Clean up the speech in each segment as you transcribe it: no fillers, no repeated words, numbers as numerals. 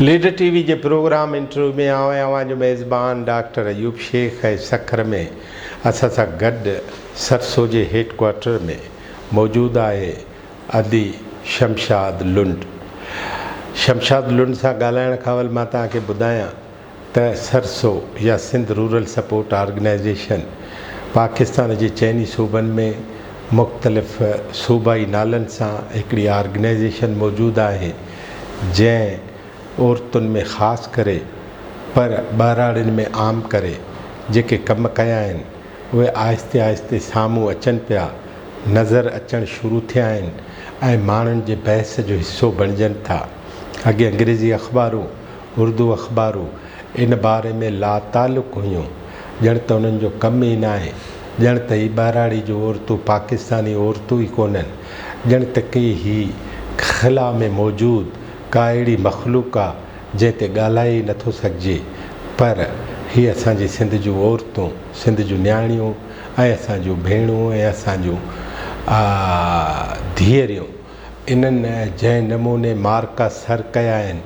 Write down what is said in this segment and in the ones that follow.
Leader ٽي V جي programme interview ۾ آئون آهيان اوهان جو ميزبان ڊاڪٽر ايوب شيخ ۽ سکر ۾ اسان سان گڏ سرسو جي هيڊ ڪوارٽر ۾ موجود آهي ادي شمشاد لنڊ. شمشاد لنڊ سان ڳالهائڻ کان اول مان توهان کي ٻڌايان ته سرسو يا Sindh rural support organisation Pakistan جي چئني صوبن ۾ مختلف صوبائي نالن سان هڪڙي آرگنائيزيشن موجود آهي جنهن عورتن ۾ خاص ڪري پر ٻهراڙين ۾ عام ڪري جيڪي ڪم ڪيا آهن اهي آهستي آهستي سامهون اچن پيا نظر اچڻ شروع ٿيا آهن ۽ ماڻهن جي بحث جو حصو بڻجن ٿا اڳي انگريزي اخبارون اردو اخبارون ان باري ۾ لاتعلق هيون، ڄڻ ته انهن جو ڪم ئي ناهي، ڄڻ ته هي ٻهراڙي جون عورتون پاڪستاني عورتون ئي ڪونهن، ڄڻ ته ڪي هي خلا ۾ موجود ڪا اهڙي مخلوق آ جنهن تي ڳالهائي ئي نٿو سگهجي، پر هي اسان جي سنڌ جون عورتون، سنڌ جون نياڻيون ۽ اسان جون ڀيڻون ۽ اسان جون ڌيئريون. انهن جنهن نموني معرڪا سر ڪيا آهن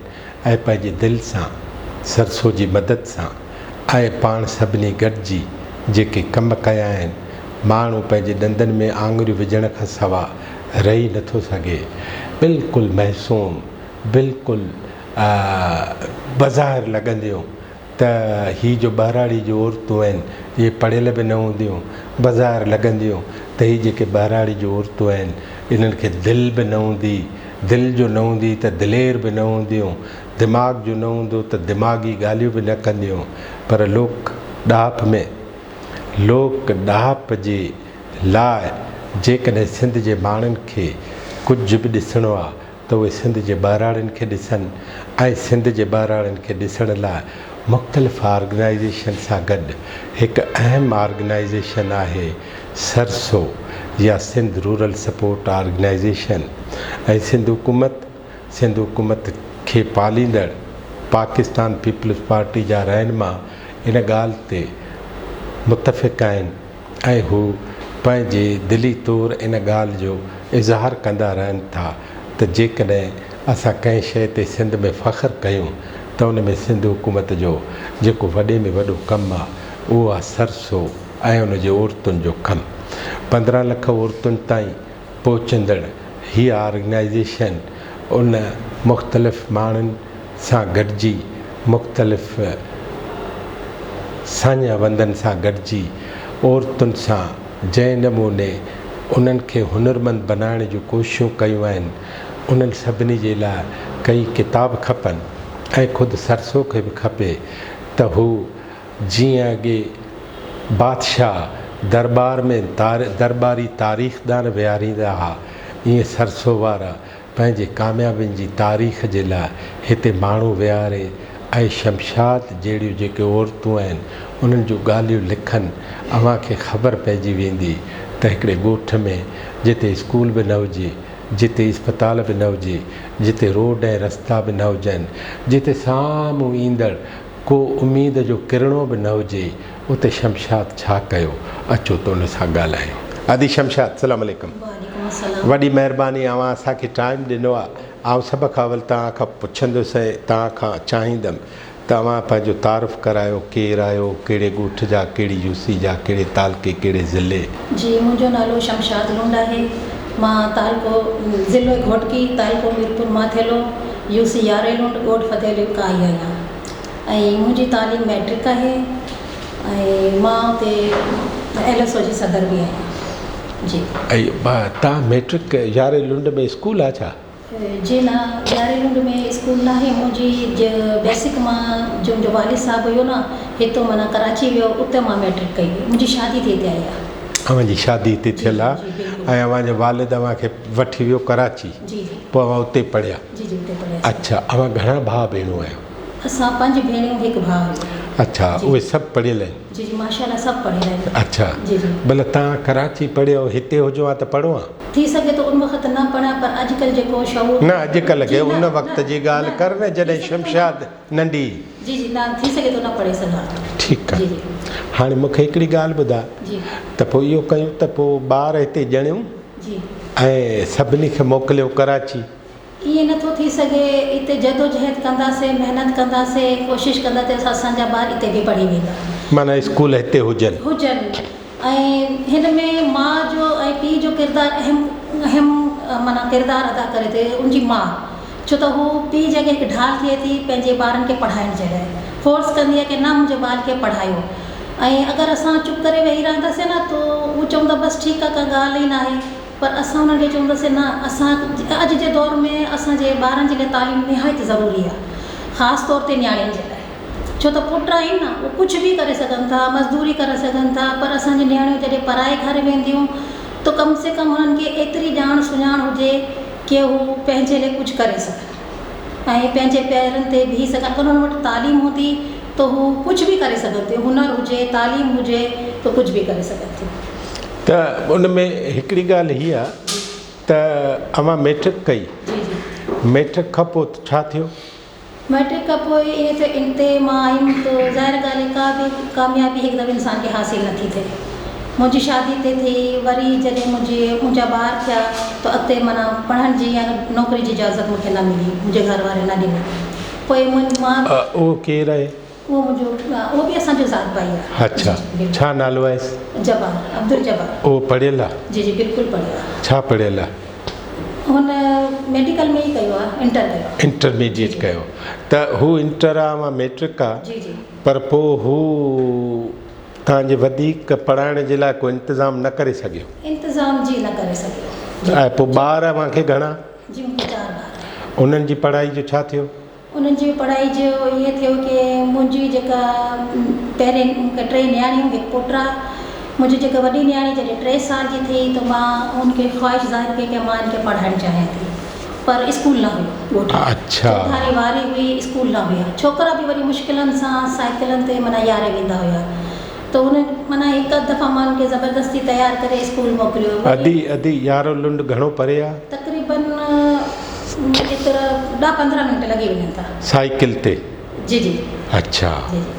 ۽ پنهنجي دل سان، سرسو جي مدد سان ۽ پاڻ سڀني گڏجي جيڪي ڪم ڪيا آهن، ماڻهو پنهنجي ڏندن ۾ آڱريون وجهڻ کان سوا رهي نٿو سگهي. بلڪل معصوم، بلڪل بظاهر لڳنديون ته هي جو ٻهراڙي جون عورتون آهن، اهي پڙهيل به نه هونديون، بظاهر لڳنديون ته هي جيڪي ٻهراڙي جون عورتون آهن، انهن کي دل به نه هوندي، دل جو نه هوندي ته دلير به نه هونديون، دماغ جو نه هوندو ته دماغي ڳالهيون به نه ڪنديون، پر لوڪ ڏاهپ ۾، لوڪ ڏاهپ جي لاء جيڪڏهن سنڌ جي ماڻهن کي ڪجهه به ڏسڻو آ ته اهي سنڌ جي ٻهراڙين کي ڏسن ۽ سنڌ جي ٻهراڙين کي ڏسڻ لاء مختلف آرگنائيزيشن سان گڏ هڪ اهم آرگنائيزيشن آهي سرسو يا Sindh rural support organisation ۽ Sindh حڪومت سنڌ حڪومت کي پاليندڙ پاڪستان پيپلز پارٽي جا رهنما ان ڳالهه تي متفق آهن ۽ هو پنهنجي دلي طور ان ڳالهه جو اظهار ڪندا رهن ٿا ته جيڪڏهن اسان ڪنهن شيء تي سنڌ ۾ فخر ڪيون ته ان ۾ سنڌ حڪومت جو جيڪو وڏي ۾ وڏو ڪم آ اهو آ سرسو ۽ ان جي عورتن جو ڪم. 15 لک عورتن تائين پهچندڙ هيء آرگنائيزيشن ان مختلف ماڻهن سان گڏجي مختلف ساڃاهه وندن سان گڏجي عورتن سان جنهن نموني انهن کي هنرمند بنائڻ جون ڪوششون ڪيون آهن انهن سڀني جي لاء ڪئي ڪتاب کپن ۽ خود سرسو کي به کپي ته هو جيئن اڳي بادشاهه درٻار ۾ درٻاري تاريخدان ويهاريندا ها ائين سرسو وارا پنهنجي ڪاميابين جي تاريخ جي لاء هتي ماڻهو ويهاري ۽ شمشاد جهڙيون جيڪي عورتون آهن انهن جون ڳالهيون لکن اوهان کي خبر پئجي ويندي ته هڪڙي ڳوٺ ۾ جتي اسڪول به نه هجي جتي اسپتال به نه هجي جتي روڊ ۽ رستا به نه هجن جتي سامهون ايندڙ ڪو اميد جو ڪرڻو به نه هجي اتي شمشاد ڇا ڪيو اچو ته ان سان ڳالهايون. ادي شمشاد سلام عليڪم وعليڪم السلام. وڏي مهرباني اوهان اسان کي ٽائيم ڏنو آ آئون سڀ کان اول توهان کان پڇندس ۽ توهان کان چاهيندم ته اوهان پنهنجو تعارف ڪرايو ڪير آهيو ڪهڙي ڳوٺ جا ڪهڙي يوسي جا ڪهڙي تعلقي ڪهڙي ضلعي. جي منهنجو نالو شمشاد لنڊ آهي مان تعلقو ضلعو گهوٽڪي تعلقو ميرپور ماٿيلو يو سي يارهين لنڊ ڳوٺ فتح علي کان آئي آهيان ۽ منهنجي تعليم مئٽرڪ آهي ۽ مان اتي ايل ايس او جي صدر به آهيان جي. ۽ تان مئٽرڪ يارهين لنڊ ۾ اسڪول آ ڇا؟ جي نه يارهين لنڊ ۾ اسڪول ناهي منهنجي بيسڪ مان جو منهنجو والد صاحب هيو نه هتو معنيٰ ڪراچي ويو اتي مان مئٽرڪ ڪئي هئي منهنجي شادي ٿي هتي آئي آ. اوهان جي شادي هتي جي ٿيل جي آ جي بلڪل. ۽ اوهان جو والد اوهان کي وٺي ويو ڪراچي جي جي. پوء اوهان اتي پڙهيا. جي جي اتي پڙهياسين. اڇا اوهان گهڻا ڀاء ڀيڻون آهيو؟ اسان پنج ڀيڻيون هڪ ڀاء هيو. اڇا جي اهي جي. سڀ پڙهيل آهن؟ جي جي ماشاءالله سڀ پڙهيل آهن. اڇا جي جي. ڀلا توهان ڪراچي پڙهيو هتي هجو ها ته پڙهو ها؟ ٿي سگهي ٿو ان وقت نه پڙهان پر اڄڪلهه جيڪو شعور نه اڄڪلهه جي کي نه ان وقت نه جي ڳالهه نه ڪر نه ٿي جڏهن سگهي ٿو نه شمشاد ننڍي. جي جي نه ٿي سگهي ٿو نه پڙهي سگهان ها. ٺيڪ آ جي جي. هاڻي مون کي هڪڙي ڳالهه ٻڌاء جي. ته پوء اهو ڪيون ته پوء ٻار هتي ڄڻيون جي. ۽ سڀني کي موڪليو ڪراچي. ائين نه ٿو ٿي سگهي، اتي جدوجهد ڪنداسين، محنت ڪنداسين، ڪوشش ڪندا ته اسان جا ٻار اتي به پڙهي ويندا. معنيٰ اسڪول هتي هجن. هجن ۽ هن ۾ ماء جو ۽ پيء جو ڪردار اهم اهم معنيٰ ڪردار ادا ڪري ٿو ان جي ماء ڇو ته هو پيء جي اڳيان هڪ ڍال ٿئي ٿي پنهنجي ٻارن کي پڙهائڻ جي لاء فورس ڪندي آهي ڪي نه منهنجي ٻار کي پڙهايو ۽ اگر اسان چپ ڪري ويهي رهنداسين نه ته هو چوندا بس ٺيڪ آهي ڪا ڳالهه ئي ناهي پر اسان انهن کي چونداسين نه اسان اڄ جي دور ۾ اسان جي ٻارن جي لاء تعليم نهايت ضروري آهي خاص طور تي نياڻين جي لاء ڇو ته پٽ آهن نه اهي ڪجهه به ڪري سگهن ٿا مزدوري ڪري سگهن ٿا پر اسان جي نياڻيون جڏهن پرائي گهر وينديون ته ڪم سي ڪم انهن کي ايتري ڄاڻ سڃاڻ هجي ڪي هو پنهنجي لاء ڪجهه ڪري سگهن ۽ پنهنجي پيرن تي بيهي سگهن اگر انهن وٽ تعليم هوندي ته هو ڪجهه به ڪري سگهن ٿيون هنر هجي تعليم هجي ته ڪجهه به ڪري سگهن ٿيون. ته ان ۾ هڪڙي ڳالهه هيء آ ته اوهان ميٽرڪ ڪئي، جي جي. ميٽرڪ کان پوء ڇا ٿيو؟ ميٽرڪ کان پوء ائين ته اتي مان آيم ته ظاهر ڳالهه آهي ڪا به ڪاميابي هڪدم انسان کي حاصل نه ٿي ٿئي. منهنجي شادي اتي ٿي وري جڏهن منهنجي منهنجا ٻار ٿيا ته اڳتي معنيٰ پڙهڻ جي يا نوڪري جي اجازت مون کي نه ملي منهنجي گهر وارن نه ڏني پوء مان اهو ڪير آهي؟ اهو منهنجو اهو به اسان جو ذات ڀائي آهي. اڇا ڇا نالو آهيس؟ جبار عبدالجبار. اهو پڙهيل آهي؟ جي جي بلڪل پڙهيل آهي. ڇا پڙهيل آهي؟ هن ميڊيڪل ۾ ئي ڪيو آهي انٽر ڪيو آهي. انٽرميڊيٽ ڪيو ته هو انٽر آهي اوهان ميٽرڪ آهي جي جي. پر پوء هو توهان جي وڌيڪ پڙهائڻ جي لاء ڪو انتظام نه ڪري سگهيو؟ انتظام جي نه ڪري سگهيو. ۽ پوء ٻار اوهان کي گهڻا؟ جي مون کي چار ٻار آهن. انهن جي پڙهائي جو ڇا ٿيو؟ انهن جي پڙهائي جو ائين ٿيو ڪي منهنجي جيڪا پهرين مون کي ٽي نياڻيون هڪ پٽ آ منهنجي جيڪا وڏي نياڻي جڏهن ٽي سال جي ٿي ته مان ان کي خواهش ظاهر ڪئي ڪي مان ان کي پڙهائڻ چاهيان ٿي پر اسڪول نه هيو ڳوٺ ۾ چوڌاري واري هئي اسڪول نه هيا ڇوڪرا به وڏي مشڪلن سان سائيڪلن تي معنيٰ ياري ويندا هيا ته ان معنيٰ هڪ اڌ دفعا مان ان کي زبردستي تيار ڪري اسڪول موڪليو وري ادي ادي يارو لنڊ گهڻو پري آ؟ تقريبن ايترا ڏهه پندرهن منٽ لڳي وڃن ٿا. سائيڪل تي؟ جي جي. اڇا. جي جي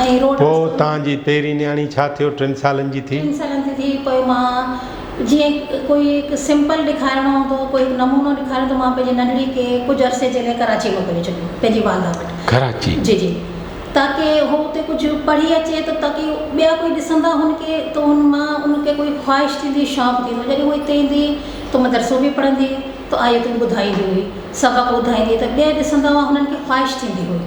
۽ روڊ پوء توهان جي پهرين نياڻي ڇا ٿيو ٽن سالن جي ٿي؟ ٽن سالن جي ٿي پوء مان جيئن ڪوئي هڪ سمپل ڏيکارڻو هوندو ڪوئي هڪ نمونو ڏيکارڻو ته مان پنهنجي ننڍڙي کي ڪجهه عرصي جي لاء ڪراچي موڪلي ڇڏيو پنهنجي والده وٽ. ڪراچي؟ جي جي. تاڪه هو اتي ڪجهه پڙهي اچي ته تاڪه ٻيا ڪوئي ڏسندا هن کي ته ان مان ان کي ڪوئي خواهش ٿيندي شوق ٿيندو جڏهن هو هتي ايندي ته مدرسو به پڙهندي ته آيتون ٻڌائيندي هئي سبق ٻڌائيندي ته ٻيا ڏسندا هئا هنن کي خواهش ٿيندي هئي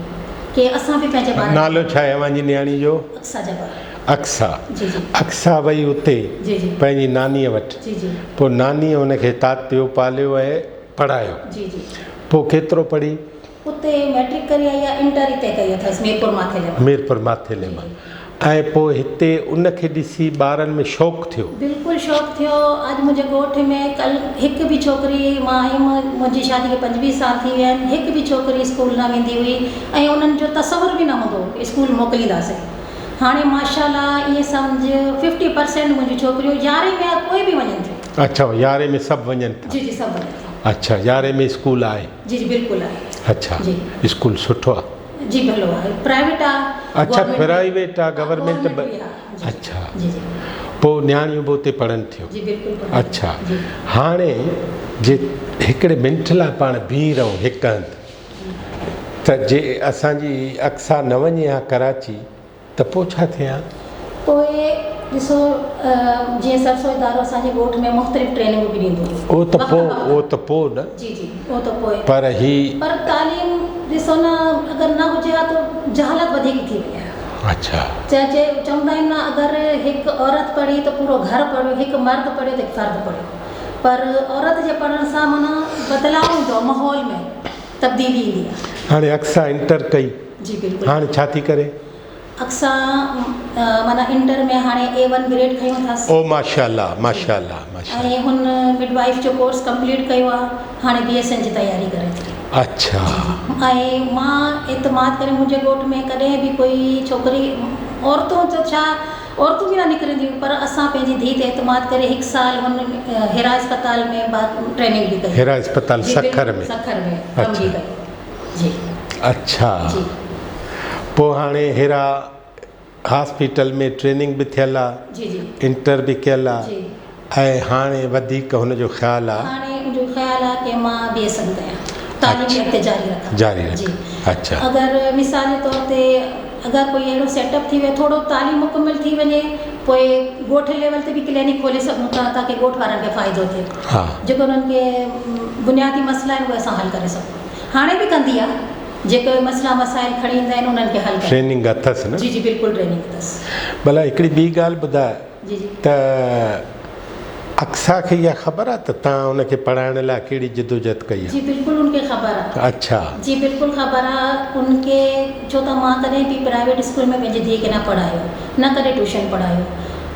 ڪي اسان به پنهنجي ٻارن کي نالو ڇا آهي اوهان جي نياڻي جو؟ اقصيٰ جبار. اقصيٰ جي جي. اقصيٰ وئي اتي جي جي. پنهنجي نانيء وٽ جي جي. پوء نانيء هن کي تاتيو پاليو ۽ پڙهايو جي جي. پوء ڪيترو پڙهي؟ اتي مئٽرڪ ڪري آئي آ انٽر اتي ڪئي اٿس ميرپور ماٿيلي مان. ميرپور ماٿيلي مان ۽ پوء هتي ان کي ڏسي ٻارن ۾ شوق ٿيو. بلڪل شوق ٿيو اڄ منهنجي ڳوٺ ۾ ڪل هڪ به ڇوڪري مان آيم منهنجي شادي کي 25 سال ٿي ويا آهن هڪ به ڇوڪري اسڪول نه ويندي هئي ۽ انهن جو تصور به نه هوندو هو ڪي اسڪول موڪلينداسين هاڻي ماشاء الله ائين سمجهه ففٽي پرسينٽ منهنجون ڇوڪريون يارهين ۾ پوء به وڃن ٿيون. اڇا يارهين ۾ سڀ وڃن ٿا. جي جي سڀ وڃن ٿيون. اڇا يارهين ۾ اسڪول آهي. جي جي بلڪل آهي. اڇا جي اسڪول سٺو آ. جي ڀلو آهي پرائيويٽ آ. اڇا پرائيويٽ آ گورنمينٽ به اڇا جي جي پو نياڻيون به اتي پڙهن ٿيون. جي بلڪل پڙهن. اڇا هاڻي جي هڪڙي منٽ لاء پاڻ بيهي رهون هڪ هنڌ ته جي اسان جي اقصيٰ نه وڃي ها ڪراچي ته پوء ڇا ٿئي ها؟ پوء ڏسو جيئن سرسو ادارو اسان جي ڳوٺ ۾ مختلف ٽريننگون به ڏيندو هو. اهو ته پوء اهو ته پوء نه. جي جي اهو ته پوء. پر هي. پر تعليم ڏسو نه اگر نه هجي ها ته جهالت وڌيڪ ٿي وڃي ها. اڇا. چئجي چوندا آهن نه اگر هڪ عورت پڙهي ته پورو گهر پڙهيو هڪ مرد پڙهيو ته هڪ فرد پڙهيو پر عورت جي پڙهڻ سان معنيٰ بدلاء ايندو آهي ماحول ۾ تبديلي ايندي آهي. هاڻي اقصيٰ انٽر ڪئي. جي بلڪل. هاڻي ڇا ٿي ڪري؟ اقصيٰ معنيٰ انٽر ۾ هاڻي اي ون گريڊ کنيو اٿس. او ماشاءالله ماشاءالله ماشاءالله. ۽ هن مڊ وائيف جو ڪورس ڪمپليٽ ڪيو آهي هاڻي بي ايس اين جي تياري ڪري ٿي. اڇا. ۽ مان اعتماد ڪري منهنجي ڳوٺ ۾ ڪڏهن به ڪوئي ڇوڪري عورتون ته ڇا عورتون به نه نڪرنديون پر اسان پنهنجي ڌيء تي اعتماد ڪري هڪ سال هن هيرا اسپتال ۾ ٽريننگ به ڪئي. هيرا اسپتال سکر ۾. سکر ۾ ڪم به ڪيو. جي. اڇا جي. پوء هاڻي هيرا هاسپيٽل ۾ ٽريننگ به ٿيل آ. جي جي. انٽر به ڪيل آ. جي. ۽ هاڻي وڌيڪ هن جو خيال آ. هاڻي ان جو خيال. خيال آهي ڪي مان بي ايس ايم ڪيان تعليم اڳتي جاري رکان جاري رک جي اڇا اگر مثال جي طور تي اگر ڪوئي اهڙو سيٽ اپ ٿي ويو ٿورو تعليم مڪمل ٿي وڃي پوء ڳوٺ ليول تي به ڪلينڪ کولي سگهون ٿا تاڪي ڳوٺ وارن کي فائدو ٿئي ها جيڪو انهن کي بنيادي مسئلا آهن اهي اسان حل ڪري سگهون هاڻي به ڪندي آهي جيڪي مسئلا مسائل کڻي ايندا آهن انهن کي حل ڪري ٽريننگ اٿس نه جي جي بلڪل ٽريننگ اٿس ڀلا هڪڙي ٻي ڳالهه ٻڌاء جي جي ته اقصيٰ کي اها خبر آ ته توهان ان کي پڙهائڻ لاء ڪهڙي جدوجهد ڪئي آ؟ جي بلڪل ان کي خبر آ. اڇا. جي بلڪل خبر آ ان کي ڇو ته مان ڪڏهن به پرائيويٽ اسڪول ۾ پنهنجي ڌيء کي نه پڙهايو نه ڪڏهن ٽيوشن پڙهايو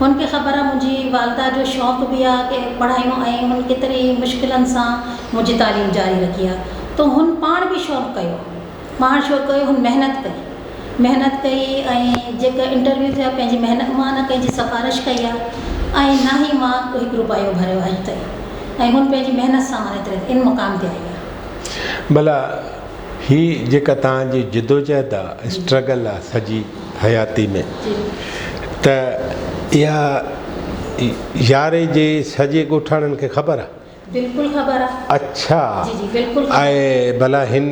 هن کي خبر آ منهنجي والده جو شوق به آ ڪي پڙهايون ۽ هن ڪيتري مشڪلن سان منهنجي تعليم جاري رکي آ ته هن پاڻ به شوق ڪيو پاڻ شوق ڪيو هن محنت ڪئي محنت ڪئي ۽ جيڪا انٽرويو ٿيا پنهنجي محنت مان نه ڪنهن جي سفارش ڪئي آ ۽ نه ئي مان هڪ روپيو ڀريو اڄ تائين ۽ هن پنهنجي محنت سان مان ايتري ان مقام تي آئي آ. ڀلا هي جيڪا توهان جي جدوجهد آ اسٽرگل آ سڄي حياتي ۾ ته اها ياري جي سڄي ڳوٺاڻن کي خبر آ؟ بلڪل خبر آ. اڇا جي جي بلڪل خبر. ۽ ڀلا هن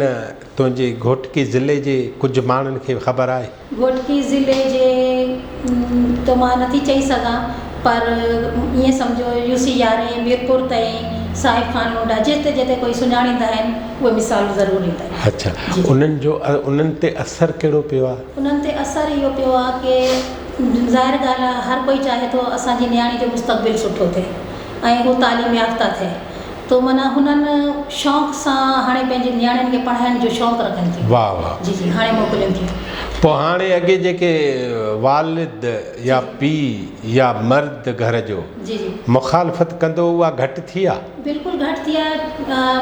تنهنجي گهوٽڪي ضلعي جي ڪجهه ماڻهن کي خبر آهي؟ گهوٽڪي ضلعي جي ته مان نٿي چئي سگهان پر ائين سمجهو يو سي يارهين ميرپور تائين صاحب خان لنڊا جتي جتي ڪوئي سڃاڻيندا آهن اهي مثال ضرور ڏيندا آهن. اڇا جي جي. انهن جو انهن تي اثر ڪهڙو پيو آهي؟ انهن تي اثر اهو پيو آهي ڪي ظاهر ڳالهه آهي هر ڪوئي چاهي ٿو اسان جي نياڻي جو مستقبل سٺو ٿئي. ۽ هو تعليم يافته ٿئي ٿو معنيٰ هنن شوق سان هاڻي پنهنجي نياڻين کي پڙهائڻ جو شوق رکن ٿيون. واه واه. جي جي هاڻي موڪلين ٿيون. پوء هاڻي اڳي جيڪي والد يا پيء يا مرد گهر جو جي جي. مخالفت ڪندو هو اها گهٽ ٿي آ؟ بلڪل گهٽ ٿي آ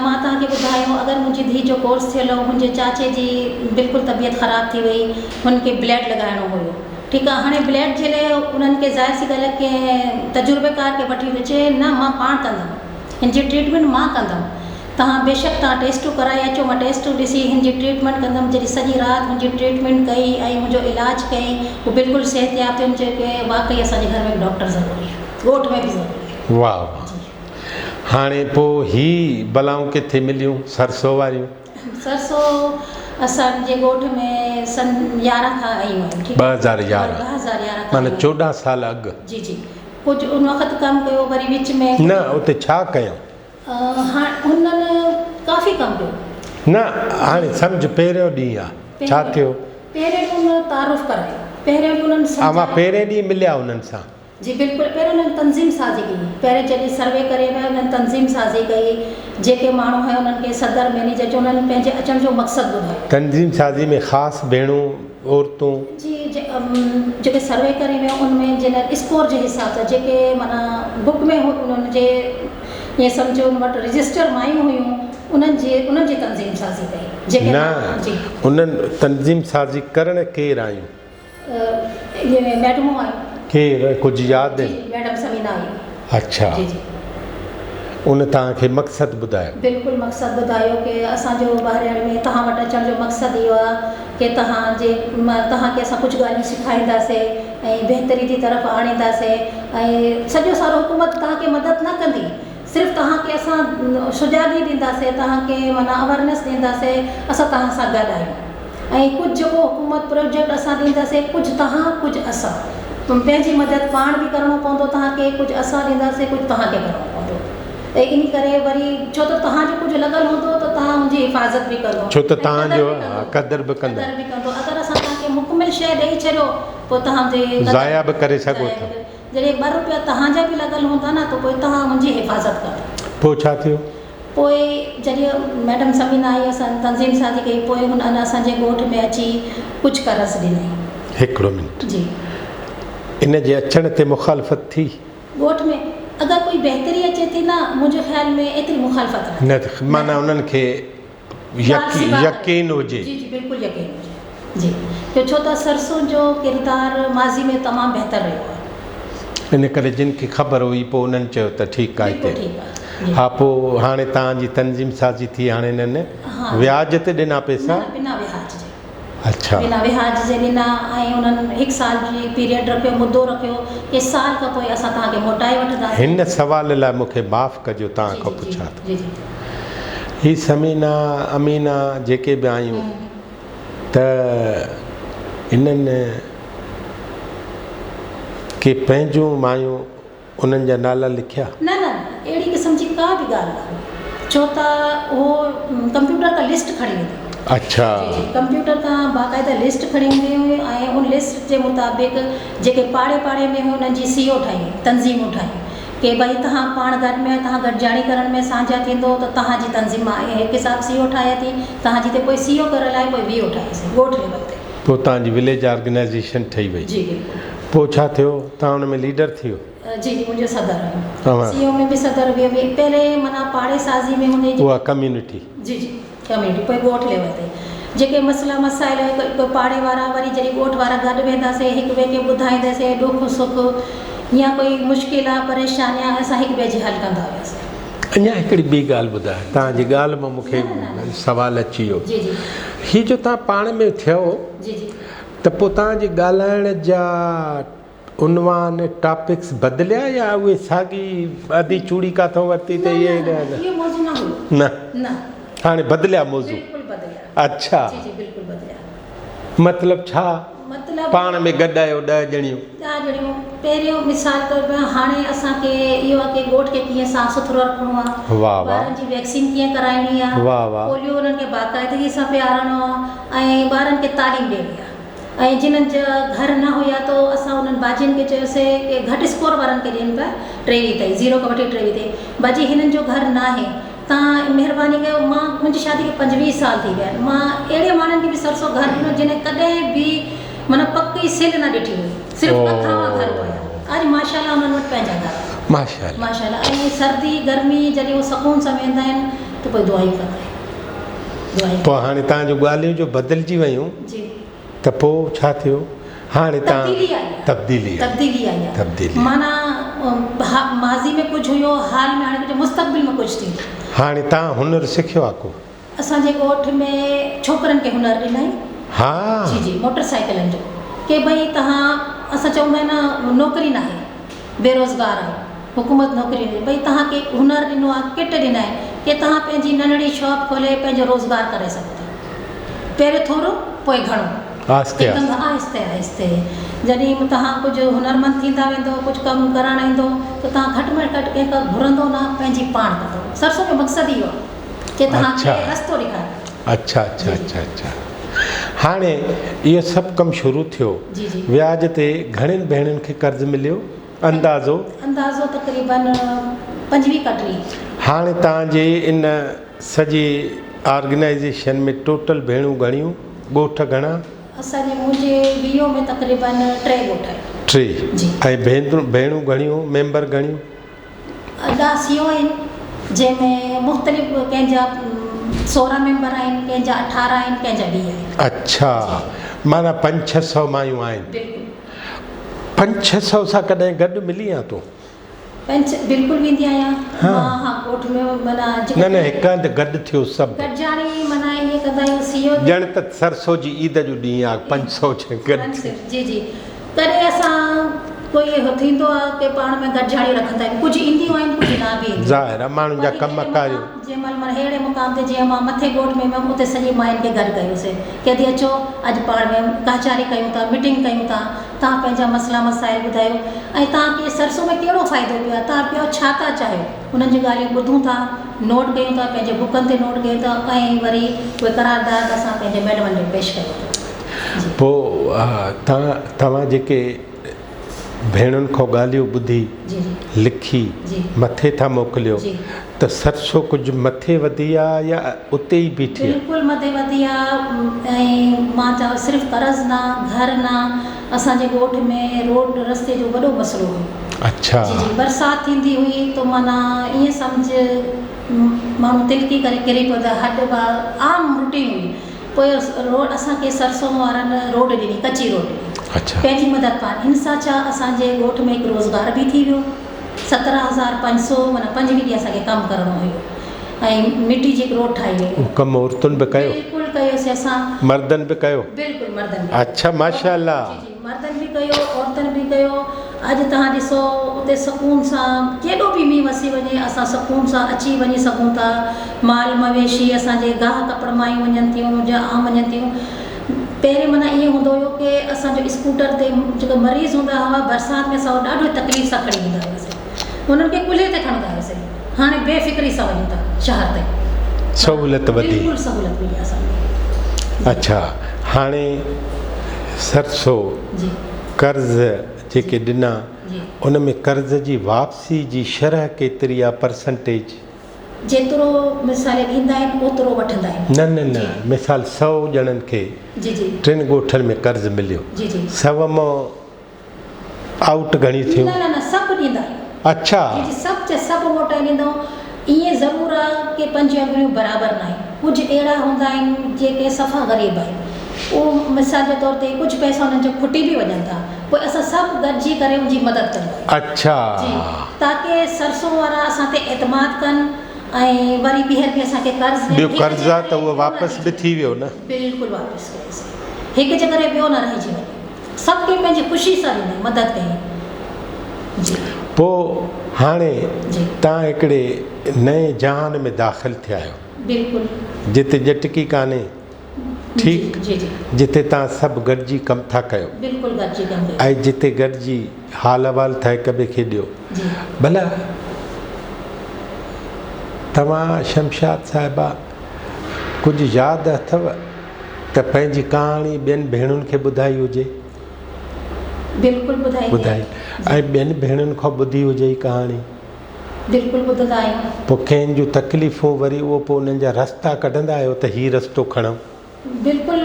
مان توهان کي ٻڌايو اگر منهنجي ڌيء جو ڪورس ٿيل هو منهنجي چاچي جي بلڪل طبيعت خراب ٿي وئي هن کي بليڊ لڳائڻو هيو ٺيڪ آ هاڻي بليڊ جي لاء انهن کي ظاهر سي ڳالهه آ ڪنهن تجربيڪار کي وٺي ويو چي نه مان پاڻ ڪندم هن جي ٽريٽمينٽ مان ڪندم توهان بيشڪ توهان ٽيسٽون ڪرائي اچو مان ٽيسٽون ڏسي هن جي ٽريٽمينٽ ڪندم جڏهن سڄي رات هن جي ٽريٽمينٽ ڪئي ۽ منهنجو علاج ڪئي هو بلڪل صحتياب ٿيو هن چيو ڪي واقعي اسان جي گهر ۾ به ڊاڪٽر ضروري آ ڳوٺ ۾ به ضروري آ. واهه واهه هاڻي پو هي بلائون ڪٿي مليون سرسو واريون. سرسو اسان جي ڳوٺ ۾ سن 11 کان آيون آهن ٺيڪ 2011 2011 کان معنيٰ 14 سال اڳ. جي جي ڪجهه ان وقت ڪم ڪيو وري وچ ۾. نه اتي ڇا ڪيائون؟ هاڻ هنن ڪافي ڪم ڪيو. نه هاڻي سمجهه پهريون ڏينهن آ ڇا ٿيو؟ پهريون ڏينهن انهن تعارف ڪرايو پهريون ڏينهن انهن سمجهايو. اوهان پهرين ڏينهن مليا انهن سان؟ جي بلڪل پهريون انهن تنظيم سازي ڪئي پهرين جڏهن سروي ڪري ويا انهن تنظيم سازي ڪئي جيڪي ماڻهو هيا انهن کي صدر مئنيجر چيو انهن پنهنجي اچڻ جو مقصد ٻڌايو. تنظيم سازي ۾ خاص ڀيڻون عورتون. جي جيڪي سروي ڪري ويا ان ۾ جنرل اسڪور جي حساب سان جيڪي معنيٰ بڪ ۾ هو انهن جي ائين سمجهو ان وٽ رجسٽر مايون هيون انهن جي انهن جي تنظيم سازي ڪئي جيڪي نه جي. انهن تنظيم سازي ڪرڻ ڪير آيون؟ اهي ميڊمون آيون. ڪير ڪجهه ياد آهن؟ جي ميڊم ثمينه آئي. اڇا جي جي. ان توهان کي مقصد ٻڌايو؟ بلڪل مقصد ٻڌايو ڪي اسان جو ٻاهرياڻي ۾ توهان وٽ اچڻ جو مقصد اهو آهي ڪي توهان جي توهان کي اسان ڪجهه ڳالهيون سيکارينداسي ۽ بهتري جي طرف آڻينداسي ۽ سڄو سارو حڪومت توهان کي مدد نه ڪندي صرف توهان کي اسان سجاڳي ڏينداسي توهان کي معنيٰ اويرنيس ڏينداسي اسان توهان سان گڏ آهيون. ۽ ڪجهه جيڪو حڪومت پروجيڪٽ اسان ڏينداسين ڪجهه توهان ڪجهه اسان پنهنجي مدد پاڻ به ڪرڻو پوندو توهان کي ڪجهه اسان ڏينداسين ڪجهه توهان کي ڪرڻو پوندو ۽ انهي ڪري وري ڇو ته توهان جو ڪجهه لڳل هوندو ته توهان ان جي حفاظت به ڪندو ڇو ته توهان جو قدر به ڪندو قدر به ڪندو اگر اسان توهان کي مڪمل شيء ڏئي ڇڏيو پوء توهان جي ضايع به ڪري سگهو ٿا. جڏهن ٻه روپيا توهان جا به لڳل هوندا نه ته پوء توهان ان جي حفاظت ڪندو. پوء ڇا ٿيو؟ پوء جڏهن ميڊم ثمينه آئي اسان تنظيم سازي ڪئي پوء هن اسان جي ڳوٺ ۾ اچي ڪجهه قرض ڏنائين. هڪڙو منٽ. جي. ان جي اچڻ تي مخالفت ٿي؟ ڳوٺ ۾ اگر ڪوئي بهتري اچي ٿي نه منهنجي خيال ۾ ايتري مخالفت نه ٿي. نه معنيٰ انهن کي يقين هجي. جي جي بلڪل يقين هجي جي جو ڇو ته سرسون جو ڪردار ماضي ۾ تمام بهتر رهيو آهي. ان ڪري جن کي خبر هئي پوء انهن چيو ته ٺيڪ آهي هتي ها پوء هاڻي توهان جي تنظيم سازي ٿي هاڻي هنن وياج تي ڏنا پئسا؟ نه بنا وياج جي. اڇا. بنا وياج جي ڏنا ۽ انهن هڪ سال جي پيريڊ رکيو مدو رکيو ڪي سال کان پوء اسان توهان کي موٽائي وٺنداسين. هن سوال لاء مون کي معاف ڪجو توهان کان پڇان ٿو. جي جي. هي ثمينا، امينا جيڪي به آيون ته انهن ڪي پنهنجون مايون انهن جا نالا لکيا؟ نه نه اهڙي قسم جي ڪا به ڳالهه نه هئي ڇو ته اهو ڪمپيوٽر تان لسٽ کڻي ويندي هئي. اڇا. جي جي ڪمپيوٽر تان باقاعده لسٽ کڻي ويندي هئي ۽ ان لسٽ جي مطابق جيڪي پاڙي پاڙي ۾ هيون انهن جي سي او ٺاهي وئي تنظيمون ٺاهيون ڪي ڀئي توهان پاڻ گڏ ۾ توهان گڏجاڻي ڪرڻ ۾ سانجها ٿيندو ته توهان جي تنظيم مان هڪ حساب سي او ٺاهي ٿي توهان جي ته پوء سي او ڪرڻ لاء پوء وي او ٺاهيسين ڳوٺ ليول تي. پوء توهان جي وليج آرگنائيزيشن ٺهي وئي. جي بلڪل. پوء ڇا ٿيو؟ توهان ان ۾ ليڊر ٿي ويو؟ جي جي منهنجو صدر هيو. سي او ۾ به صدر ويو وي پهرين معنيٰ پاڙي سازي ۾ هوندي اها ڪميونٽي. جي جي ڪميونٽي پوء ڳوٺ ليول تي جيڪي مسئلا مسائل هڪ پاڙي وارا وري جڏهن ڳوٺ وارا گڏ وينداسي هڪ ٻئي کي ٻڌائينداسي ڏک سک يا ڪوئي مشڪل آ پريشاني آ اسان هڪ ٻئي جي حل ڪندا هياسي. اڃا هڪڙي ٻي ڳالهه ٻڌاء توهان جي ڳالهه مان مون کي سوال اچي ويو جي جي هي جو توهان پاڻ ۾ ٿيو جي جي ته پوء توهان جي ڳالهائڻ جا عنوان، ٽاپڪس، بدليا يا اهي ساڳي ادي چوڙي ڪاٿئون ورتي ته نه اهي نه نه اهو موضوع نه هيو. نه نه. هاڻي بدليا موضوع. بلڪل بدليا. اڇا. جي جي بلڪل بدليا. مطلب ڇا؟ مطلب پاڻ ۾ گڏ آهيو ڏهه ڄڻيون. ڏهه ڄڻيون پهريون مثال طور پر هاڻي اسان کي اهو آهي ڪي ڳوٺ کي ڪيئن صاف سٿرو رکڻو آهي. واه واه. ٻارن جي ويڪسين ڪيئن ڪرائڻي آهي. واه واه. پوليو انهن کي باقاعدگي سان پيارڻو آهي ۽ ٻارن کي تعليم ڏيڻي آهي. ۽ جنھن جا گھر نه ھيا تو اسان انھن باجين کي چيوسي ڪي گھٽ اسڪور وارن کي ڏين پيا ٽيويھ تائين زيرو کان وٺي ٽيويھ تائين باجي ھنن جو گھر ناھي تان مھرباني ڪيو مان منھنجي شادي کي پنجويھ سال ٿي ويا آھن مان اھڙي ماڻھن کي به سرسو گھر ڏنو جنھن ڪڏھن به معنيٰ پڪي سل نه ڏٺي ھئي صرف ڪکاوا گھر ھيا اڄ ماشاء الله انھن وٽ پنھنجا گھر آھن ماشاء الله ماشاء الله ۽ سردي گرمي جڏھن ھو سڪون سان ويندا آھن ته پوء دعائون ڪندا آھن دعائون پوء ھاڻي تان جون ڳالھيون جو بدلجي ويون جي. ته پوء ڇا ٿيو؟ هاڻي تان تبديلي آئي آهي. تبديلي آئي. تبديلي آئي آهي. تبديلي آئي. معنيٰ ماضي ۾ ڪجهه هيو، حال ۾ هاڻي ڪجهه، مستقبل ۾ ڪجهه ٿيندو. هاڻي تان هنر سکيو آ ڪو؟ اسان جي ڳوٺ ۾ ڇوڪرن کي هنر ڏنائين. ها. جي جي موٽر سائيڪلن جو. ڪي ڀئي تهان اسان چوندا آهن نه نوڪري ناهي بيروزگار آهيو حڪومت نوڪري نه ڏي ڀئي تهان کي هنر ڏنو آهي ڪٽ ڏنا آهن ڪي تهان پنهنجي ننڍڙي شاپ کولي پنهنجو روزگار ڪري سگهو ٿا. پهريون ٿورو پوء گهڻو. آهستي آهستي. آهستي آهستي جڏهن توهان ڪجهه هنرمند ٿيندا ويندو ڪجهه ڪم ڪرڻ ايندو ته توهان گهٽ ۾ گهٽ ڪنهن کان گهرندو نه پنهنجي پاڻ ڪندو. سرسو جو مقصد اهو آهي ڪي توهان کي رستو ڏيکاري. اڇا اڇا اڇا اڇا هاڻي اهو سڀ ڪم شروع ٿيو وياج تي گهڻين ڀيڻن کي قرض مليو اندازو؟ اندازو تقريبن 25 کان 30. هاڻي توهان جي ان سڄي آرگنائيزيشن ۾ ٽوٽل ڀيڻون گهڻيون؟ ڳوٺ گهڻا؟ اسان جي منهنجي ويهو ۾ تقريبن ٽي ڳوٺ آهن. ٽي جي. ۽ ڀيڻون گهڻيون ميمبر گهڻيون؟ ادا سيو آهن جنهن ۾ مختلف ڪنهن جا 16 ميمبر آهن ڪنهن جا 18 آهن ڪنهن جا 20 آهن. اڇا معنيٰ پنج ڇهه سئو مايون آهن. بلڪل. پنج ڇهه سئو سان ڪڏهن گڏ ملي آن تون؟ پنچ بلڪل ويندي آهيان مان ها ڳوٺ ۾ معنيٰ نه نه هڪ هنڌ گڏ ٿيو سڀ. گڏجاڻي معنيٰ ائين ڪندا آهيون سيئو تي. ڄڻ ته سرسو جي عيد جو ڏينهن آ 500 ڇهه گڏ ٿيو. جي جي ڪڏهن اسان ڪوئي اهو ٿيندو آ ڪي پاڻ ۾ گڏجاڻيون رکندا آهيون ڪجهه اينديون آهن ڪجهه نه به اينديون. ظاهر آ ماڻهن جا ڪم ڪاريون. جنهن مهل مان ههڙي مقام تي جيئن مان مٿي ڳوٺ ۾ ويم اتي سڄي ماين کي گڏ ڪيوسي ڪي ادي اچو اڄ پاڻ ۾ ڪچهري ڪيون ٿا ميٽنگ ڪيون ٿا توهان پنهنجا مسئلا مسائل ٻڌايو ۽ توهان کي سرسو ۾ ڪهڙو فائدو پيو آهي، توهان پيو ڇا ٿا چاهيو، انهن جون ڳالهيون ٻڌون ٿا، نوٽ ڪيون ٿا، پنهنجي بڪن تي نوٽ ڪيون ٿا ۽ وري اهي قرارداد اسان پنهنجي ميڊمن ڏي پيش ڪيون ٿا. جي. پوء توهان جيڪي ڀيڻن کان ڳالهيون ٻڌي، جي جي. لکي، جي. مٿي ٿا موڪليو جي. ته سرسو ڪجهه مٿي وڌي آ يا اتي ئي بيٺي آ؟ بلڪل مٿي وڌي آ ۽ مان چوان صرف قرض نه گهر نه اسان جي ڳوٺ ۾ روڊ رستي جو وڏو مسئلو هيو. اڇا. جي جي برسات ٿيندي هئي ته معنيٰ ائين سمجهه ماڻهو تلڪي ڪري ڪري پوندو آ هڏ با عام روٽين هئي پوء روڊ اسان کي سرسو وارن روڊ ڏني ڪچي روڊ ڏني اڇا. پنهنجي مدد پاڻ ان سان ڇا اسان جي ڳوٺ ۾ هڪ روزگار به ٿي ويو. 17500 معنيٰ پنجويهه ڏينهن اسان کي ڪم ڪرڻو هيو ۽ مٽي جي هڪ روڊ ٺاهي وئي. اهو ڪم عورتن به ڪيو؟ بلڪل ڪيوسين اسان. مردن به ڪيو؟ بلڪل مردن به ڪيو. اڇا ماشاء الله. جي جي مردن به ڪيو عورتن به ڪيو اڄ توهان ڏسو اتي سڪون سان ڪيڏو به مينهن وسي وڃي اسان سڪون سان اچي وڃي سگهون ٿا. مال مويشي اسان جي گاهه ڪپڙ مايون وڃن ٿيون جا عام وڃن ٿيون. پهرين معنيٰ ائين هوندو هيو ڪي اسان جو اسڪوٽر تي جيڪو مريض هوندا هئا برسات ۾ اسان ڏاڍو تڪليف سان کڻي ويندا هياسين انهن کي ڪلهي تي کڻندا هياسين هاڻي بي فڪري سان وڃون ٿا شهر تائين. سهولت وڌي. بلڪل سهولت ملي اسان کي. اڇا هاڻي سرسو جي. قرض جيڪي ڏنا ان ۾ قرض جي واپسي جي شرح ڪيتري آ پرسنٽيج؟ جيترو مثال ڏيندا آهن اوترو وٺندا آهن. نه نه نه مثال سئو ڄڻن کي جي جي. ٽن ڳوٺن ۾ قرض مليو جي جي. سئو مان آئوٽ گهڻي ٿيون؟ نه نه نه سڀ ڏيندا آهيون. اڇا. جي جي سڀ جا سڀ موٽائي ڏيندا آهيون ائين ضرور آ ڪي پنج اڱريون برابر ناهن ڪجهه اهڙا هوندا آهن جيڪي صفا غريب آهن اهو مثال جي طور تي ڪجهه پئسا انهن جا کٽي به وڃن ٿا پوء اسان سڀ گڏجي ڪري ان جي مدد ڪندا آهيون. اڇا. جي تاڪه سرسون وارا اسان تي اعتماد ڪن ۽ وري ٻيهر به اسان کي قرض ڏين ٻيو هڪ قرض جي آ ڪري ته اهو ٻيو نه واپس رهجي به ٿي ويو نه. بلڪل واپس ڪيوسين هڪ جي ڪري ٻيو نه رهجي وڃي سڀ کي پنهنجي خوشي سان ڏيندا آهيون مدد ڪيون جي. پوء هاڻي جي. تان هڪڙي نئين جهان ۾ داخل ٿيا آهيو. بلڪل. جتي ڄٽڪي ڪانهي. ٺيڪ جي جي. جتي توهان سڀ گڏجي ڪم ٿا ڪيو. بلڪل گڏجي ڪم ڪيو. ۽ جتي گڏجي حال احوال ٿا هڪ ٻئي کي ڏيو. جي. ڀلا توهان شمشاد صاحبه ڪجهه ياد اٿو ته پنهنجي ڪهاڻي ٻين ڀيڻن کي ٻڌائي هجي؟ بلڪل ٻڌائي. ٻڌائي ۽ ٻين ڀيڻن کان ٻڌي هجي ڪهاڻي؟ بلڪل ٻڌندا آهيون. پوء ڪنهن جون تڪليفون وري اهو پوء انهن جا رستا ڪڍندا آهيو ته هي رستو کڻو. بلڪل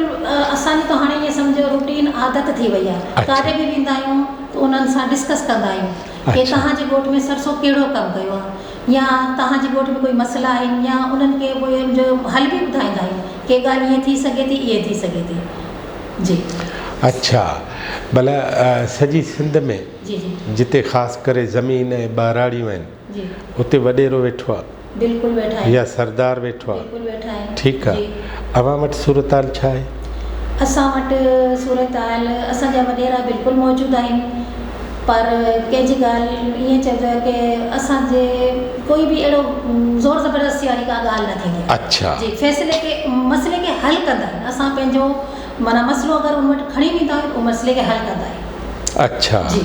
اسان جي ته هاڻي ائين سمجهو روٽين عادت ٿي وئي آهي ڪاڏي به ويندا آهيون ته انهن سان ڊسڪس ڪندا آهيون ڪي توهان جي ڳوٺ ۾ سرسو ڪهڙو ڪم ڪيو آهي يا توهان جي ڳوٺ ۾ ڪوئي مسئلا آهن يا انهن کي ڪوئي ان جو حل به ٻڌائيندا آهيون ڪي ڳالهه ائين ٿي سگهي ٿي ائين ٿي سگهي ٿي جي. اڇا ڀلا سڄي سنڌ ۾ جي جي. جتي خاص ڪري زمين ۽ ٻهراڙيون آهن جي. اتي وڏيرو ويٺو آ. بلڪل ويٺا آهن. يا سردار ويٺو آ. بلڪل ويٺا آهن. ٺيڪ آ جي. اوهان وٽ صورتحال ڇا آهي؟ اسان وٽ صورتحال اسان جا وڏيرا بلڪل موجود آهن پر ڪنهن جي ڳالهه ائين چئجي ڪي اسان جي ڪوئي به اهڙو زور زبردستي واري ڪا ڳالهه نه ٿيندي آهي. اڇا. جي فيصلي کي مسئلي کي حل ڪندا آهن اسان پنهنجو معنيٰ مسئلو اگر ان وٽ کڻي ويندا آهيون ته اهو مسئلي کي حل ڪندا آهن. اڇا. جي.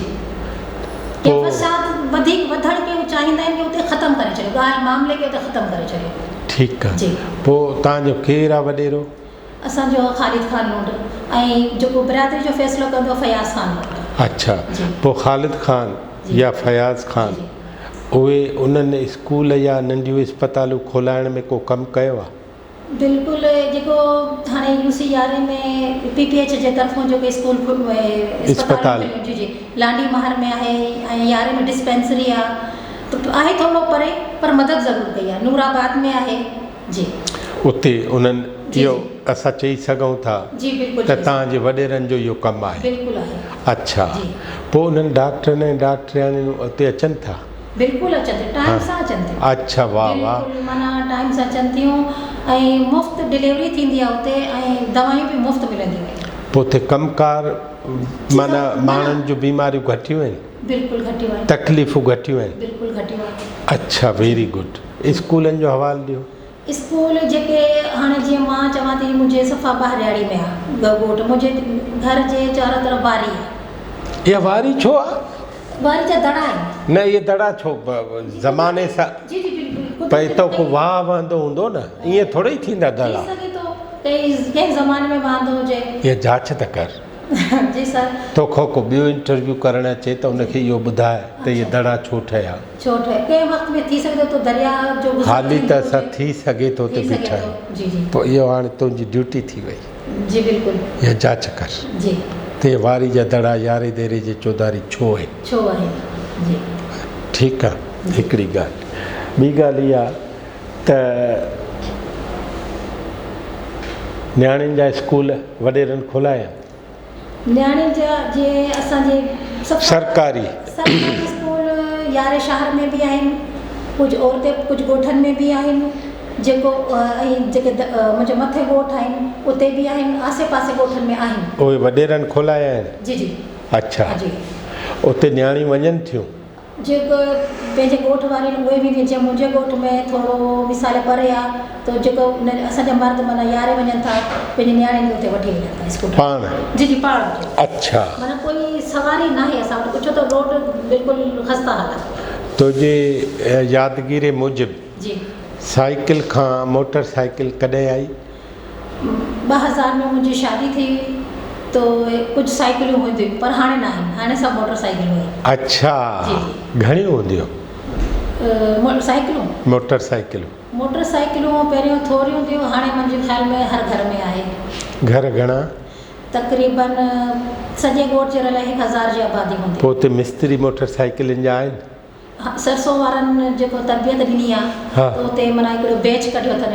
ڪي پوء. فساد وڌيڪ وڌڻ کي هو چاهيندا آهن ڪي اتي ختم ڪري ڇڏيو ڳالهه معاملي کي اتي ختم ڪري ڇڏيو. ٺيڪ آ. جي. پوء توهان جو ڪير آ وڏيرو؟ اسان جو خالد خان لنڊ ۽ جيڪو برادري جو فيصلو ڪندو فياض خان لنڊ. اڇا. جي. پوء خالد خان جي. يا فياض خان جي. اهي انهن اسڪول يا ننڍيون اسپتالون کولائڻ ۾ ڪو ڪم ڪيو آ؟ بلڪل جيڪو هاڻي يو سي يارهين ۾ پي پي ايڇ جي طرفون جيڪو اسڪول اسپتال جي جي لانڍي مهر ۾ آهي ۽ يارهين ۾ ڊسپينسري آ ته آهي ٿورو پري پر مدد ضرور ڪئي آ نور آباد ۾ آهي جي. اتي انهن اهو اسان چئي سگهون ٿا جي بلڪل ته توهان جي وڏيرن جو اهو ڪم آهي. بلڪل آهي. اڇا پوء انهن ڊاڪٽرن ۽ ڊاڪٽرياڻين اتي اچن ٿا؟ بلڪل اچن ٿيون ٽائيم سان اچن ٿيون. اڇا واه واه. بلڪل معنيٰ ٽائيم سان اچن ٿيون ۽ مفت ڊليوري ٿيندي آهي اتي ۽ دوائيون به مفت ملنديون آهن. پوء اتي ڪم ڪار معنيٰ ماڻهن جون بيماريون گهٽيون آهن؟ بلڪل گهٽيون آهن. تڪليفون گهٽيون آهن؟ بلڪل گهٽيون آهن. اڇا ويري گڊ اسڪولن جو حوال ڏيو. اسڪول جيڪي هاڻي جيئن مان چوان ٿي منهنجي صفا ٻاهرياڙي ۾ آ ڳوٺ منهنجي گهر جي چارو طرف واري آ. اها واري ڇو آ؟ واري جا دڙا آهن. نه اهي دڙا ڇو زماني سان جي جي بلڪل پر اتو ڪو واهه وهندو هوندو نه ائين ٿوري ئي ٿيندا دڙا. ٿي سگهي ٿو ڪنهن زماني ۾ وهندو هجي. اها جاچ ته ڪر. جي سر. توکان ڪو ٻيو انٽرويو ڪرڻ اچي ته ان کي اهو ٻڌاء ته اهي دڙا ڇو ٺهيا. ڇو ٺهيا ڪنهن وقت ۾ ٿي سگهي ٿو درياء جو گذر حالي ته ٿيندو اسان هجي. ٿي سگهي ٿو تي ٿي سگهي بيٺا ٿو آهيون. جي جي. پوء اهو هاڻي تنهنجي ڊيوٽي ٿي وئي. جي بلڪل. اها جاچ ڪر. جي. ته اهي واري جا دڙا ياري ديري جي چوڌاري ڇو آهن. ڇو آهن جي. ٺيڪ آ هڪڙي ڳالهه. ٻي ڳالهه اها ته نياڻين جا اسڪول وڏيرن کولايا آهن؟ نياڻين جا جي اسان جي سرڪاري. سرڪاري اسڪول يارهين شهر ۾ به آهن ڪجهه اورتي ڪجهه ڳوٺن ۾ به آهن جيڪو ۽ جيڪي منهنجي مٿي ڳوٺ آهن اتي به آهن آسي پاسي ڳوٺن ۾ آهن. اهي وڏيرن کولايا آهن؟ جي جي. اڇا جي. اتي نياڻيون وڃن ٿيون؟ جيڪو پنهنجي ڳوٺ واري آهن اهي به جيئن منهنجي ڳوٺ ۾ ٿورو مثال پري آ ته جيڪو اسان جا مرد معنيٰ يارهين وڃن ٿا پنهنجي نياڻين کي اتي وٺي وڃن ٿا اسڪول پاڻ؟ جي جي پاڻ وٺي وڃن. اڇا. معنيٰ ڪوئي سواري ناهي اسان وٽ ڇو ته روڊ بلڪل خسته حالت ۾ آهي. تنهنجي يادگيري موجب جي. سائيڪل کان موٽر سائيڪل ڪڏهن آئي؟ 2000 ۾ منهنجي شادي ٿي هئي تو ڪجهه سائيڪلون هونديون هيون پر هاڻي ناهن هاڻي سڀ موٽر سائيڪلون آهن. اڇا جي جي. گهڻيون هونديون؟ موٽر سائيڪلون؟ موٽر سائيڪلون. موٽر سائيڪلون پهريون ٿوريون هونديون هاڻي منهنجي خيال ۾ هر گهر ۾ آهي. گهر گهڻا؟ تقريبن سڄي ڳوٺ جي رلي 1000 جي آبادي هوندي. پوء اتي مستري موٽر سائيڪلن جا آهن؟ سرسو وارن جيڪو تربيت ڏني آ ته اتي معنيٰ هڪڙو بيچ ڪڍيو اٿن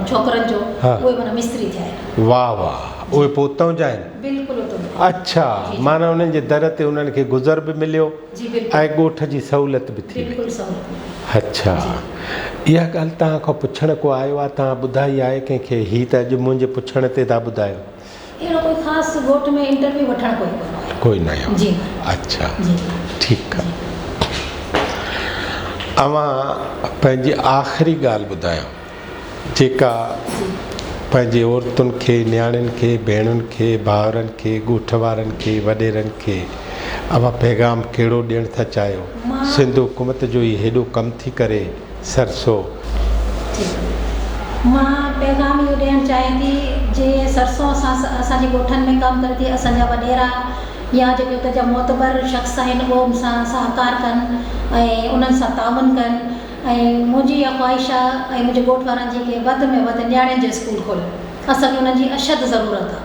ڇوڪرن جو اهي معنيٰ مستري ٿيا آهن. واه واه اهي پوء اتان جا آهن؟ بلڪل اتان جا آهن. اڇا معنيٰ انهن جي در تي انهن کي گذر به مليو ۽ ڳوٺ جي سهولت به ٿي وئي. بلڪل سهولت ملي. اڇا اها ڳالهه توهان کان پڇڻ ڪو آيو آ توهان ٻڌائي آهي ڪنهن کي هي ته اڄ منهنجي پڇڻ تي ٿا ٻڌايو. اهڙو ڪوئي خاص ڳوٺ ۾ انٽرويو وٺڻ ڪوئي ڪونه آيو. ڪوئي نه آيو. جي. اڇا جي. ٺيڪ آ. اوهان پنهنجي آخري ڳالهه ٻڌايو جيڪا پنهنجي عورتن کي، نياڻين کي، ڀيڻن کي، ڀائرن کي، ڳوٺ وارن کي، وڏيرن کي اوهان پيغام ڪهڙو ڏيڻ ٿا چاهيو؟ سنڌ حڪومت جو هي هيڏو ڪم ٿي ڪري. سرسو. ٺيڪ مان پيغام اهو ڏيڻ چاهيان ٿي جي سرسو اسان اسان جي ڳوٺن ۾ ڪم ڪري ٿي اسان جا وڏيرا يا جيڪي اتي جا معتبر شخص آهن اهو ان سان سهڪار ڪن ۽ انهن سان تعاون ڪن ۽ منهنجي اها خواهش آهي ۽ منهنجي ڳوٺ وارن جي ڪي وڌ ۾ وڌ نياڻين جو اسڪول کولن اسان کي انهن جي اشد ضرورت آهي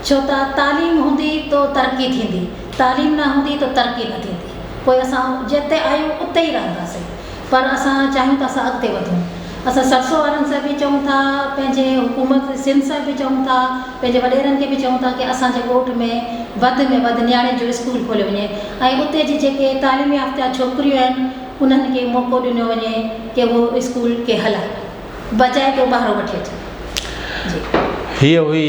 ڇو ته تعليم هوندي تو ترقي ٿيندي تعليم نه هوندي تو ترقي نه ٿيندي پوء اسان جتي آهيون اتي ئي رهنداسين پر اسان چاهيون ٿا اسان اڳتي وڌون. اسان سرسو وارن سان به چئون ٿا، پنهنجي حڪومت سنڌ سان به چئون ٿا، پنهنجي وڏيرن کي به چئون ٿا ڪي اسان جي ڳوٺ ۾ وڌ ۾ وڌ نياڻين جو اسڪول کوليو وڃي ۽ اتي جي جيڪي تعليم يافته ڇوڪريون آهن انهن کي موقعو ڏنو وڃي ڪي اهو اسڪول کي هلائين بجاء ڪو ٻاهرو وٺي اچن. جي. هيء هئي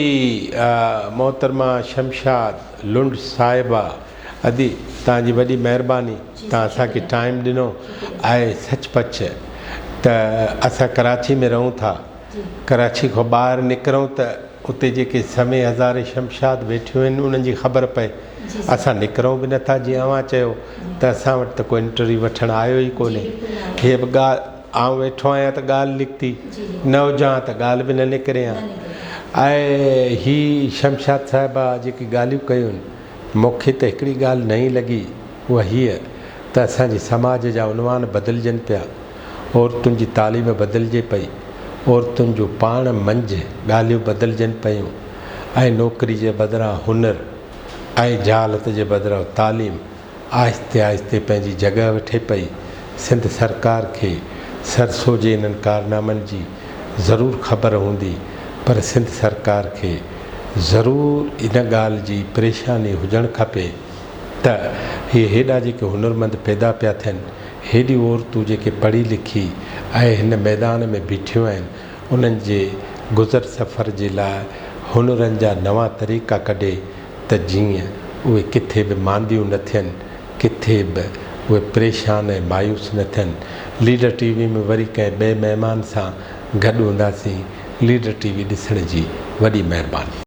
محترمه شمشاد لنڊ صاحبه. ادي توهان جي وڏي مهرباني توهان اسان کي ٽائيم ڏنو آهي سچ پچ ته اسان ڪراچي ۾ رهون ٿا ڪراچي کان ٻاهر نڪرون ته اتي جيڪي سوين هزارين شمشاد ويٺيون آهن انهن جي خبر پئي اسان نڪرون به نٿا جيئن اوهان چيو ته اسان وٽ ته ڪو انٽرويو وٺڻ آيو ئي ڪونهي هيء به ڳالهه آئون ويٺو آهيان ته ڳالهه نڪتي نه هجان ته ڳالهه به نه نڪري ها ۽ هي شمشاد صاحبه جيڪي ڳالهيون ڪيون مون کي ته هڪڙي ڳالهه نئين لڳي، اها هيء ته اسان جي سماج جا عنوان بدلجن پيا، عورتن جي تعليم بدلجي پئي، عورتن جون پاڻ منجهه ڳالهيون بدلجن پيون ۽ نوڪري جي بدران هنر ۽ جهالت جي بدران تعليم آهستي آهستي پنهنجي جڳهه وٺي پئي. سنڌ سرڪار کي سرسو جي انهن ڪارنامن جي ضرور خبر هوندي پر سنڌ سرڪار کي ضرور ان ڳالهه جي پريشاني هجڻ کپي ته هي هيڏا جيڪي هنرمند پيدا پيا ٿين، هيڏيون عورتون جيڪي پڙهي لکي ۽ هن ميدان ۾ بيٺيون آهن، انهن جي گذر سفر جي لاء هنرن جا نوان طريقا ڪڍي ته جيئن اهي ڪٿي به مانديون نه ٿين، ڪٿي به اهي پريشان ۽ مايوس نه ٿين. ليڊر ٽي وي ۾ وري ڪنهن ٻئي مهمان سان گڏ هونداسين. ليڊر ٽي وي ڏسڻ جي وڏي مهرباني.